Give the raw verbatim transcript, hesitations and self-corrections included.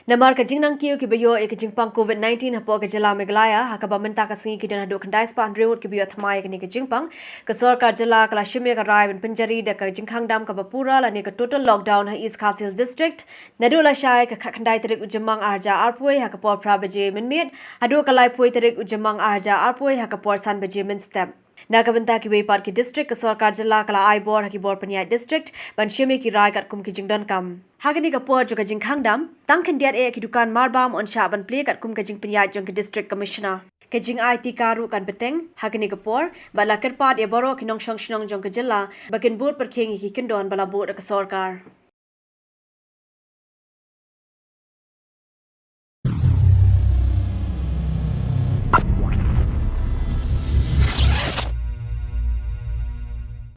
Namar ka jingnangkiew kiba ïoh ïa ka jingpang COVID nineteen hapoh ka jylla Meghalaya, ha kaba mynta ka sngi ki don haduh khyndai spah hynriew ngut kiba ïoh thymmai ïa kane ka jingpang, ka sorkar jylla ka la shim ïa ka rai ban pynjari da ka jingkhang dam kaba pura lane ka total lockdown ha East Khasi Hills District, naduh lashai ka khatkhyndai tarik u Jymmang ar hajar arphew wei ha ka por phra baje mynmiet haduh ka laiphew wei tarik u Jymmang ar hajar arphew wei ha ka por san baje mynstep. Na ka bynta kiwei pat ki district, ka sorkar jylla ka la ai bor ha ki bor pynïaid district ban shim ïa ki rai katkum ki jingdonkam. Ha kane ka por jong ka jingkhang dam, tang khyndiat eh ki dukan marbam yn shah ban plie katkum ka jingpynïaid jong ki District Commissioner. Ka jingai tika ruh kan bteng ha kane ka por, bad la kyrpad ïa baroh ki nongshong shnong jong ka jylla ba kin bud pyrkhing ïa ki kyndon ba la buh da ka sorkar.